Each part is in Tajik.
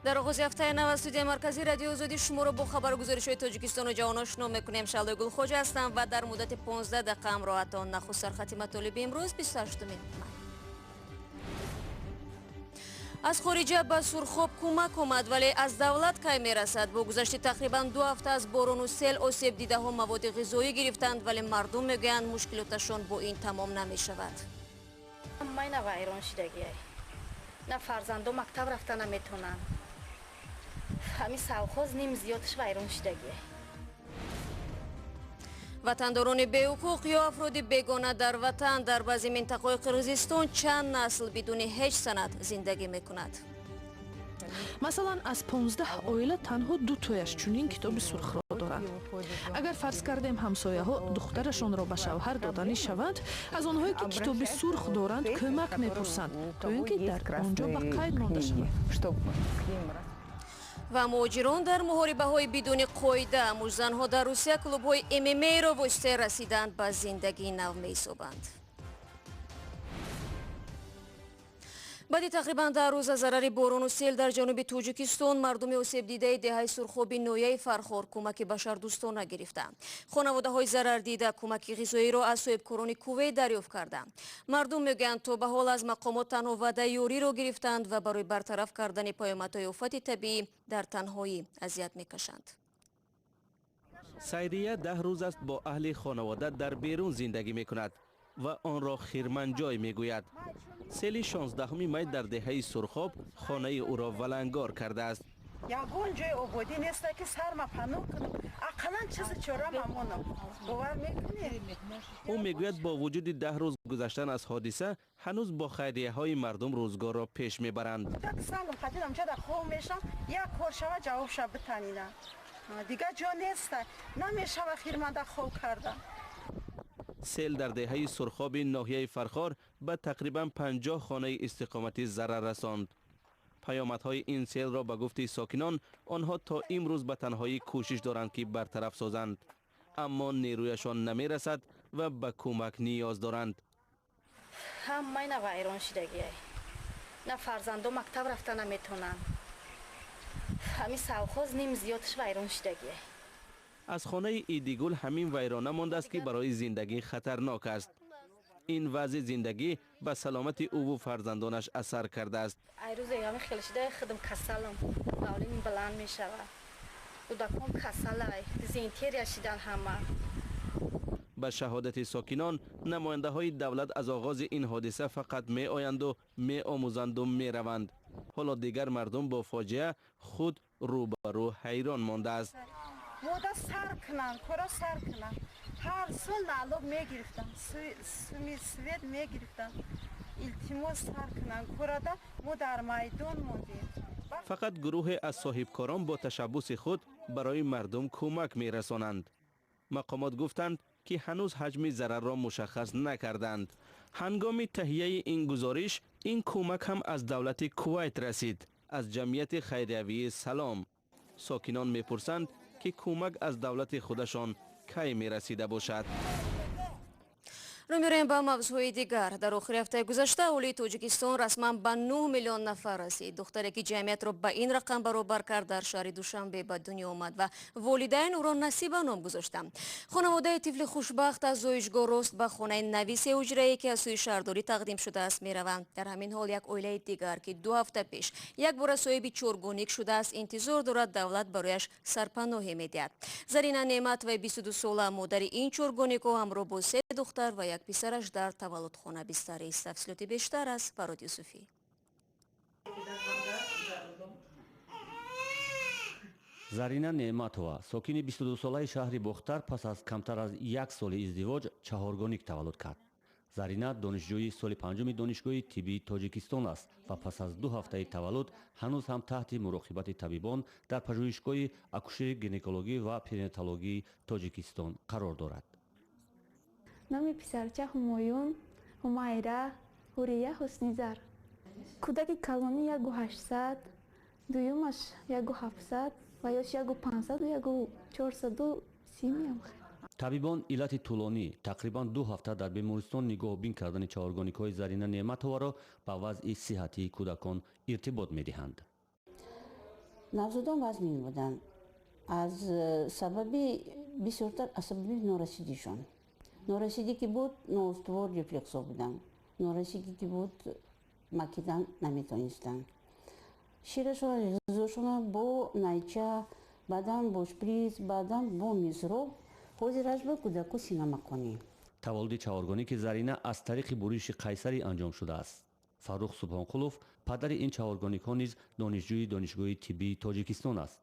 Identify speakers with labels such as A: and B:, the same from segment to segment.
A: Дар оғози ҳафтаи нав аз студияи марказии Радиои Озодӣ шуморо бо хабару гузоришҳои Тоҷикистону ҷаҳон ошно мекунем. Шаҳлои Гулхоҷа ҳастам ва дар муддати 15 дақиқа ҳамроҳатон. Нахуст сархати матолиби имрӯз, 28 май. Аз хориҷа ба Сурхоб кӯмак омад, вале аз давлат кай мерасад? Бо гузашти тақрибан 2 ҳафта аз борону сел осебдидаҳо маводи ғизоӣ гирифтанд, вале мардум мегӯянд, мушкилоташон бо ин тамом намешавад.
B: Майна вайрон шидагиай, на фарзандо мактаб рафта наметонанд. Ҳамин совхоз ним зиёдаш вайрон шидагиай.
A: Ватандорони беҳуқуқ ё афроди бегона дар ватан дар баъзе минтақаҳои Қирғизистон чанд насл бидуни ҳеҷ санад зиндагӣ мекунад.
C: Масалан, аз 15 оила танҳо дутояш чунин китоби сурхро доранд. Агар фарз кардем, ҳамсояҳо духтарашонро ба шавҳар доданӣ шаванд, аз онҳое ки китоби сурх доранд, кӯмак мепурсанд, то ин ки дар он ҷо ба қайд монда шавад.
A: Ва муҳоҷирон дар муҳорибаҳои бидуни қоида. Муштзанҳо дар Русия клубҳои ММА-ро воситаи расидан ба зиндагии нав меҳисобанд. Баъди тақрибан 10 рӯз аз зарари борону сел дар ҷануби Тоҷикистон, мардуми осебдидаи деҳаи Сурхоби ноҳияи Фархор кӯмаки башардӯстона гирифтанд. Хонаводаҳои зарардида кӯмаки ғизоиро аз соҳибкорони Кувейт дарёфт карданд. Мардум мегӯянд, то ба ҳол аз мақомот танҳо ваъдаи ёриро гирифтанд ва барои бартараф кардани паёмадҳои офати табиӣ дар танҳоӣ азият мекашанд.
D: Сайрия 10 рӯз аст бо аҳли хонавода дар берун зиндагӣ мекунад ва онро хирманҷой мегӯяд. Сели 16 май дар деҳаи Сурхоб хонаи ӯро валангор кардааст.
E: Ягон ҷои ободӣ неста, ки сарма паноҳ кунам, ақаллан чизи чора мамонам, бовар мекунед?
D: Ӯ мегӯяд, бо вуҷуди 10 рӯз гузаштан аз ҳодиса, ҳанӯз бо хайрияҳои мардум рӯзгорро пеш мебаранд.
E: Салом хатидам чада хоб мешам, як кор шава, ҷавоб ша битанина, дигар ҷо неста, намешава хирманда хоб карда.
D: Сел дар деҳаи Сурхоби ноҳияи Фархор ба тақрибан 50 хонаи истиқоматӣ зарар расонд. Паёмадҳои ин селро, ба гуфти сокинон, онҳо то имрӯз ба танҳоӣ кӯшиш доранд, ки бартараф созанд, аммо нерӯяшон намерасад ва ба кӯмак ниёз доранд.
B: Ҳамайна вайрон шидагиай, на фарзандо мактаб рафта наметонанд. Ҳамин совхоз ним зиёдаш вайрон шидагиай.
D: Аз хонаи Идигул ҳамин вайрона мондааст, ки барои зиндагӣ хатарнок аст. Ин вазъи зиндагӣ ба саломати ӯву фарзандонаш асар кардааст.
B: Ай рӯзе ҳамин хел шида, худам касалам, давление баланд мешавад, кӯдаком касалай, дизентерия шидан ҳама.
D: Ба шаҳодати сокинон, намояндаҳои давлат аз оғози ин ҳодиса фақат меоянду меомӯзанду мераванд. Ҳоло дигар мардум бо фоҷиа худ рӯбарӯ ҳайрон мондааст.
E: Мода сар кунанд, кора сар кунанд. Ҳар сол налог мегирифтам, суми свет мегирифтам. Илтимос, сар кунанд корада, мо дар майдон мондем.
D: Фақат гурӯҳе аз соҳибкорон бо ташаббуси худ барои мардум кӯмак мерасонанд. Мақомот гуфтанд, ки ҳанӯз ҳаҷми зарарро мушаххас накарданд. Ҳангоми таҳияи ин гузориш ин кӯмак ҳам аз давлати Кувайт расид, аз ҷамъияти хайриявии Салом. Сокинон мепурсанд, ки кӯмак аз давлати худашон кай мерасида бошад.
A: Рӯ меорем ба мавзӯъҳои дигар. Дар охири ҳафтаи гузашта аҳолии Тоҷикистон расман ба 9 миллион нафар расид. Духтаре, ки ҷамъиятро ба ин рақам баробар кард, дар шаҳри Душанбе ба дунё омад ва волидайн ӯро Насиба ном гузоштанд. Хонаводаи тифли хушбахт аз зоишгоҳ рост ба хонаи нави сеҳуҷрае, ки аз сӯи шаҳрдорӣ тақдим шудааст, мераванд. Дар ҳамин ҳол як оилаи дигар, ки 2 ҳафта пеш якбора соҳиби чоргоник шудааст, интизор дорад, давлат барояш сарпаноҳе медиҳад. Зарина Неъматоваи 22 сола, модари ин чоргоникҳо, ҳамроҳ бо се духтар ва як писараш дар таваллудхона бистарист. Тафсилоти бештар аз Фарод Юсуфӣ.
F: Зарина Неъматова, сокини 22-солаи шаҳри Бохтар, пас аз камтар аз як соли издивоҷ чаҳоргоник таваллуд кард. Зарина донишҷӯи соли панҷуми Донишгоҳи тиббии Тоҷикистон аст ва пас аз 2 ҳафтаи таваллуд ҳанӯз ҳам таҳти муроқибати табибон дар пажӯҳишгоҳи акушери гинекологӣ ва перинатологии Тоҷикистон қарор дорад.
G: Номи писарча Ҳумоюн, Ҳумайра, Ҳурия, Ҳуснизар. Кӯдаки калонӣ 1800, дуюмаш 1700 ва ёш 1500, 1430 меам.
F: Табибон иллати тӯлонӣ, тақрибан 2 ҳафта дар бемористон нигоҳубин кардани чаҳоргоникҳои Зарина Неъматоваро ба вазъи сиҳатии кӯдакон иртибот медиҳанд.
H: Навзодон вазмин буданд. Аз сабаби бисёртар аз сабаби норасидишон. Норасидӣ ки буд, ноустувор рефлексҳо буданд. Норасидӣ ки буд, макидан наметонистанд. Ширашона, ғизошона бо найча, баъдан бо шприц, баъдан бо мизроб, ҳозираш ба кӯдаку синамаконӣ.
F: Таваллуди чаҳоргоники Зарина аз тариқи буриши қайсарӣ анҷом шудааст. Фаррух Субҳонқулов, падари ин чаҳоргоникҳо низ донишҷӯи Донишгоҳи тиббии Тоҷикистон аст.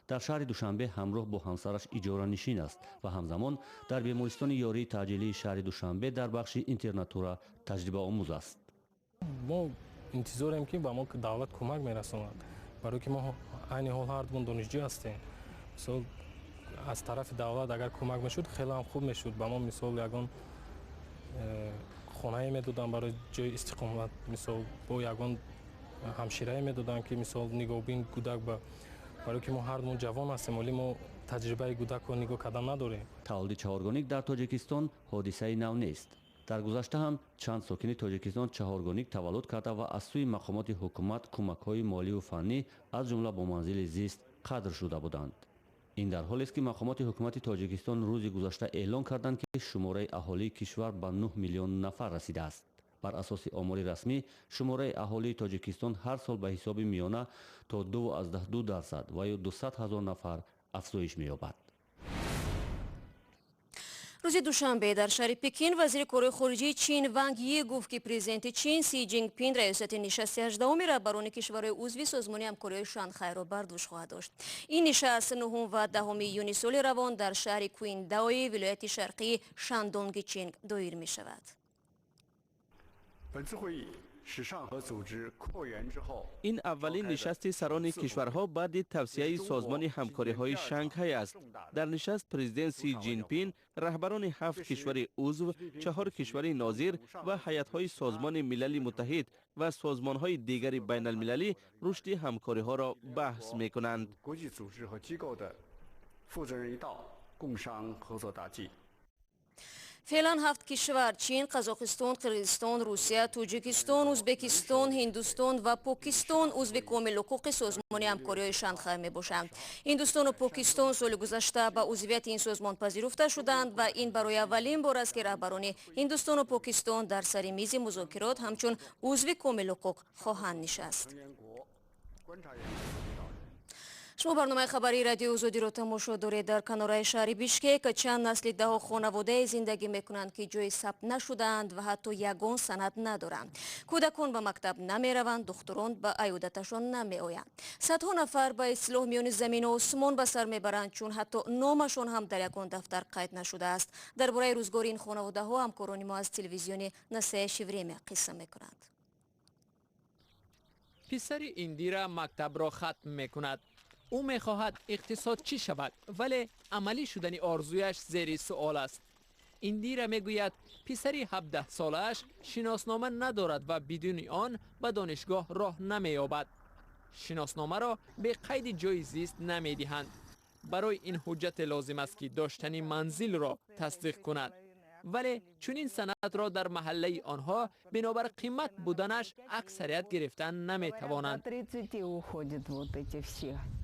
F: Дар шаҳри Душанбе ҳамроҳ бо ҳамсараш иҷоранишин аст ва ҳамзамон дар бемористони ёрии таъҷилии шаҳри Душанбе дар бахши интернатура таҷрибаомӯз аст.
I: Мо интизорем, ки ба мо давлат кӯмак мерасонад, барое ки мо айни ҳол ҳардумон донишҷӯ ҳастем. Мисол, аз тарафи давлат агар кӯмак мешуд, хеле ҳам хуб мешуд. Ба мо, мисол, ягон хонае медоданд барои ҷои истиқомат, мисол, бо ягон ҳамширае медоданд, ки, мисол, нигоҳбин кӯдак ба, барое ки мо ҳардумон ҷавон ҳастем, вале мо таҷрибаи кӯдакро нигоҳ кардан надорем.
F: Таваллуди чаҳоргоник дар Тоҷикистон ҳодисаи нав нест. Дар гузашта ҳам чанд сокини Тоҷикистон чаҳоргоник таваллуд карда ва аз сӯи мақомоти ҳукумат кӯмакҳои моливу фаннӣ, аз ҷумла бо манзили зист, қадр шуда буданд. Ин дар ҳолест, ки мақомоти ҳукумати Тоҷикистон рӯзи гузашта эълон карданд, ки шумораи аҳолии кишвар ба 9 миллион нафар расидааст. Бар асоси омори расмӣ, шумораи аҳолии Тоҷикистон ҳар сол ба ҳисоби миёна то 2,2% ва ё 200 ҳазор нафар афзоиш меёбад.
A: Рӯзи душанбе дар шаҳри Пекин вазири корҳои хориҷии Чин Ванг Йи гуфт, ки президенти Чин Си Ҷинпин раёсати нишасти 18-уми раҳбарони кишварҳои узви Созмони ҳамкориҳои Шанхайро бар дӯш хоҳад дошт. Ин нишаст 9 ва 10 июни соли равон дар шаҳри Куиндаои вилояти шарқии Шандонги Чин доир мешавад.
D: Ин аввалин нишасти сарони кишварҳо баъди тавсияи Созмони ҳамкориҳои Шанхай аст. Дар нишаст президент Си Ҷинпин, раҳбарони ҳафт кишвари узв, чаҳор кишвари нозир ва ҳайатҳои Созмони Милали Муттаҳид ва созмонҳои дигари байналмилалӣ рушди ҳамкориҳоро баҳс мекунанд.
A: Феълан ҳафт кишвар: Чин, Қазоқистон, Қирғизистон, Русия, Тоҷикистон, Ӯзбекистон, Ҳиндустон ва Покистон узви комилҳуқуқи Созмони ҳамкориҳои Шанхай мебошанд. Ҳиндустону Покистон соли гузашта ба узвияти ин созмон пазируфта шуданд ва ин барои аввалин бор аст, ки раҳбарони Ҳиндустону Покистон дар сари мизи музокирот ҳамчун узви комилҳуқуқ хоҳанд нишаст. Шумо барномаи хабарии Радиои Озодиро тамошо доред. Дар канораи шаҳри Бишкек чанд насли даҳо хонаводае зиндагӣ мекунанд, ки ҷои сабт нашудаанд ва ҳатто ягон санад надоранд. Кӯдакон ба мактаб намераванд, духтурон ба аёдаташон намеоянд. Садҳо нафар ба истилоҳ миёни замину осмон ба сар мебаранд, чун ҳатто номашон ҳам дар ягон дафтар қайд нашудааст. Дар бораи рӯзгори ин хонаводаҳо ҳамкорони мо аз телевизиони Настоящее время қисса мекунанд.
J: Писари Индира мактабро хатм мекунад. Ӯ мехоҳад иқтисодчӣ шавад, вале амалӣ шудани орзуяш зери суол аст. Индира мегӯяд, писари 17-солааш шиноснома надорад ва бидуни он ба донишгоҳ роҳ намеёбад. Шиносномаро бе қайди ҷои зист намедиҳанд. Барои ин ҳуҷҷате лозим аст, ки доштани манзилро тасдиқ кунад, вале чунин санадро дар маҳаллаи онҳо бинобар қимат буданаш аксарият гирифтан наметавонанд.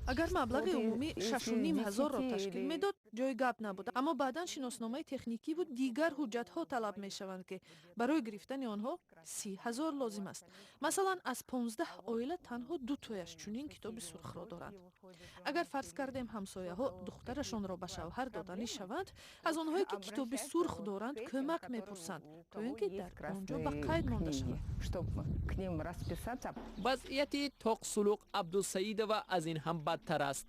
C: Агар маблағи умумӣ 6,5 ҳазорро ташкил медод, ҷои гап набуд, аммо баъдан шиносномаи техникиву дигар ҳуҷҷатҳо талаб мешаванд, ки барои гирифтани онҳо 30 ҳазор лозим аст. Масалан, аз 15 оила танҳо дутояш чунин китоби сурхро доранд. Агар фарз кардем, ҳамсояҳо духтарашонро ба шавҳар доданӣ шаванд, аз онҳое ки китоби сурх доранд, кӯмак мепурсанд, то ин ки дар он ҷо ба қайд монда шавад.
J: Вазъияти Тоқсулуқ Абдусаидова аз ин ҳам бадтар аст.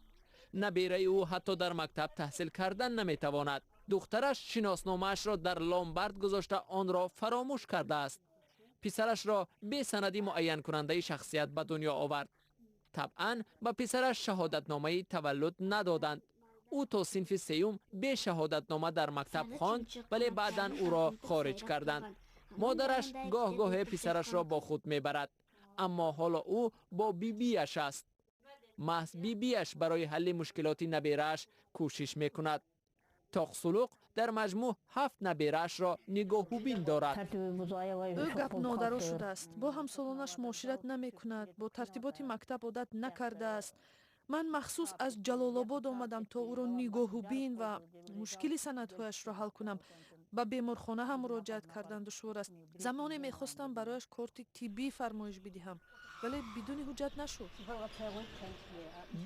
J: Набераи ӯ ҳатто дар мактаб таҳсил кардан наметавонад. Духтараш шиносномаашро дар ломбард гузошта, онро фаромӯш кардааст. Писарашро бесанади муайянкунандаи шахсият ба дунё овард. Табъан, ба писараш шаҳодатномаи таваллуд надоданд. Ӯ то синфи сеюм бе шаҳодатнома дар мактаб хонд, вале баъдан ӯро хориҷ карданд. Модараш гоҳ-гоҳе писарашро бо худ мебарад, аммо ҳоло ӯ бо бибиаш аст. Маҳз бибиаш барои ҳалли мушкилоти наберааш кӯшиш мекунад. Тоқсулуқ дар маҷмӯъ ҳафт набераашро нигоҳубин дорад.
C: Ӯ гапнодаро шудааст, бо ҳамсолонаш муошират намекунад, бо тартиботи мактаб одат накардааст. Ман махсус аз Ҷалолобод омадам, то ӯро нигоҳу бин ва мушкили санадҳояшро ҳал кунам. Ба беморхона ҳам муроҷиат кардан душвор аст. Замоне мехостам барояш корти тиббӣ фармоиш бидиҳам, вале бидуни ҳуҷҷат нашуд.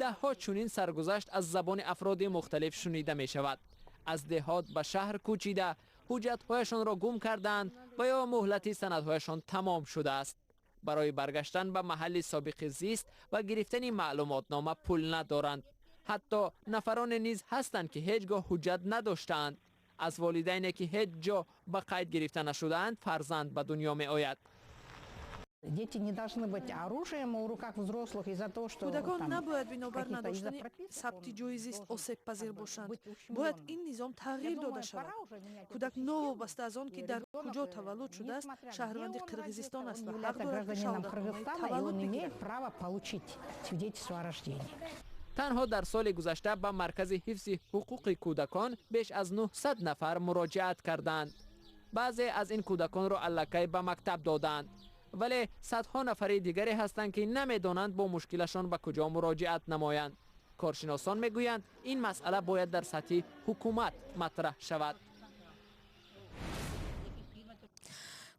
J: Даҳҳо чунин саргузашт аз забони афроди мухталиф шунида мешавад. Аз деҳот ба шаҳр кӯчида, ҳуҷҷатҳояшонро гум кардаанд ва ё муҳлати санадҳояшон тамом шудааст. Барои баргаштан ба маҳалли собиқи зист ва гирифтани маълумотнома пул надоранд. Ҳатто нафароне низ ҳастанд, ки ҳеҷ гоҳ ҳуҷҷат надоштаанд. Аз волидайне ки ҳеҷ ҷо ба қайд гирифта нашудаанд, фарзанд ба дунё меояд.
K: Дети не должны быть оружием у руках взрослых из-за того, что
C: кӯдакон набояд бинобар надоштани сабти ҷои зист осебпазир бошанд. Бояд ин низом тағйир дода шавад. Кӯдак новобаста аз он ки дар куҷо таваллуд шудааст, шаҳрванди Қирғизистон аст ва ҳақ дорад, ки шаҳодатномаи таваллуд бигирад.
K: Право получить свидетельство о рождении.
J: Танҳо дар соли гузашта ба маркази ҳифзи ҳуқуқи кӯдакон беш аз 900 нафар муроҷиат карданд. Баъзе аз ин кӯдаконро аллакай ба мактаб доданд, вале садҳо нафари дигаре ҳастанд, ки намедонанд бо мушкилашон ба куҷо муроҷиат намоянд. Коршиносон мегӯянд, ин масъала бояд дар сатҳи ҳукумат матраҳ шавад.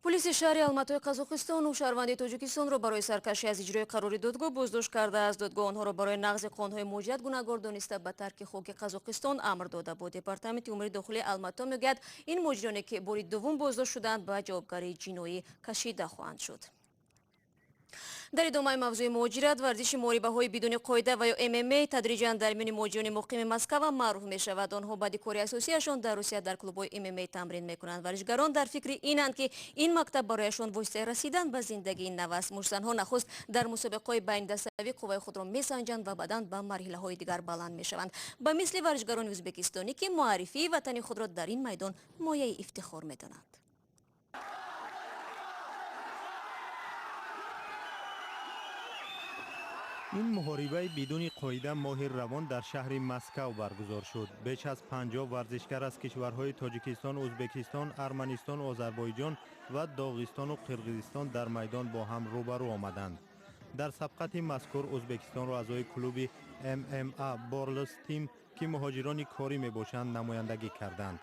A: Полиси шаҳри Алматои Қазоқистон шаҳрванди Тоҷикистонро барои саркашӣ аз иҷрои қарори додгоҳ боздошт кардааст. Додгоҳ онҳоро барои нақзи қонунҳои муҳоҷират гунаҳгор дониста, ба тарки хоки Қазоқистон амр дода буд. Департаменти умури дохилии Алмато мегӯяд, ин муҳоҷироне, ки бори дуввум боздошт шуданд, ба ҷавобгарии ҷиноӣ кашида хоҳанд шуд. Дар идомаи мавзӯи муҳоҷират, варзиши муҳорибаҳои бидуни қоида ва ё ММА тадриҷан дар миёни муҳоҷирони муқими Москва маъруф мешавад. Онҳо баъди кори асосияшон дар Русия дар клубҳои ММА тамрин мекунанд. Варзишгарон дар фикри инанд, ки ин мактаб барояшон воситаи расидан ба зиндагии нав аст. Муштзанҳо нахуст дар мусобиқаҳои байнидаставӣ қувваи худро месанҷанд ва баъдан ба марҳилаҳои дигар баланд мешаванд. Ба мисли варзишгарони ӯзбекистонӣ, ки муаррифии ватани худро дар ин майдон мояи ифтихор медонанд.
L: Ин муҳорибаи бидуни қоида моҳи равон дар шаҳри Москав баргузор шуд. Беш аз 50 варзишгар аз кишварҳои Тоҷикистон, Ӯзбекистон, Арманистон, Озарбойҷон ва Доғистону Қирғизистон дар майдон бо ҳам рӯбарӯ омаданд. Дар сабқати мазкур Ӯзбекистонро аъзои клуби ММА Борлс Тим, ки муҳоҷирони корӣ мебошанд, намояндагӣ карданд.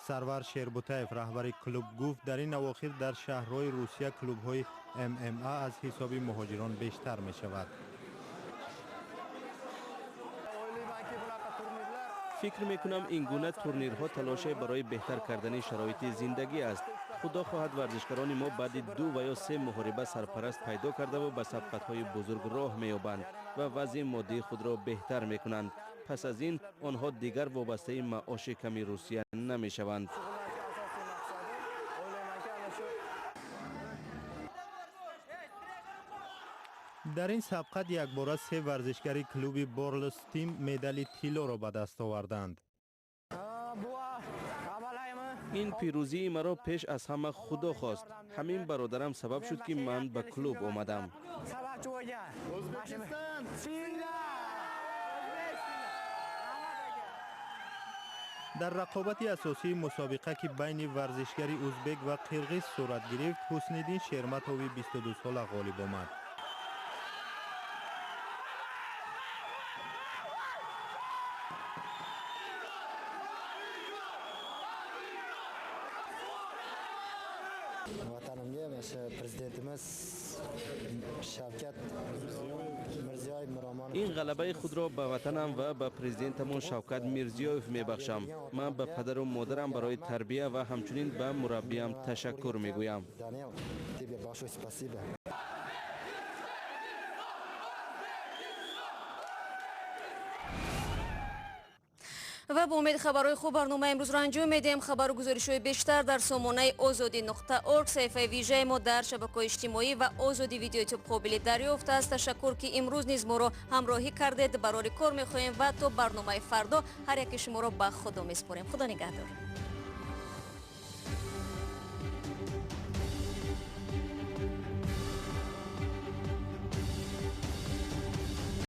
L: Сарвар Шербутаев, раҳбари клуб, гуфт, дар ин авохир дар шаҳрҳои Русия клубҳои ММА аз ҳисоби муҳоҷирон бештар мешавад.
D: Фикр мекунам, ин гуна турнирҳо талоше барои беҳтар кардани шароити зиндагӣ аст. Худо хоҳад, варзишгарони мо баъди ду ва ё се муҳориба сарпараст пайдо кардаву ба сабқатҳои бузург роҳ меёбанд ва вазъи моддии худро беҳтар мекунанд. Пас аз ин онҳо дигар вобастаи маоши ками Русия намешаванд.
L: Дар ин сабқат якбора се варзишгари клуби Борлс Тим медали тиллоро ба даст оварданд.
D: Ин пирӯзии маро пеш аз ҳама Худо хост. Ҳамин бародарам сабаб шуд, ки ман ба клуб омадам.
L: Дар рақобати асосии мусобиқа, ки байни варзишгари ӯзбек ва қирғиз сурат гирифт, Ҳусниддин Шерматови 22сола ғолиб омад.
M: Vatanimga o'sha prezidentimiz Shavkat Mirziyoyev Miromonov.
D: Ин ғалабаи худро ба ватанам ва ба президентамон Шавкат Мирзиёев мебахшам. Ман ба падару модарам барои тарбия ва ҳамчунин ба мураббиям ташаккур мегӯям.
M: Данил, тебе большое спасибо.
A: Ва бо умеди хабарҳои хуб барномаи имрӯзро анҷом медиҳем. Хабару гузоришҳои бештар дар сомонаи озодӣ нуқта орг, саҳифаи вижаи мо дар шабакаҳои иҷтимоӣ ва Озодӣ видео ютуб қобили дарёфт аст. Ташаккур, ки имрӯз низ моро ҳамроҳӣ кардед. Барори кор мехоҳем ва то барномаи фардо ҳар яке шуморо ба Худо месупорем. Худо нигаҳдор.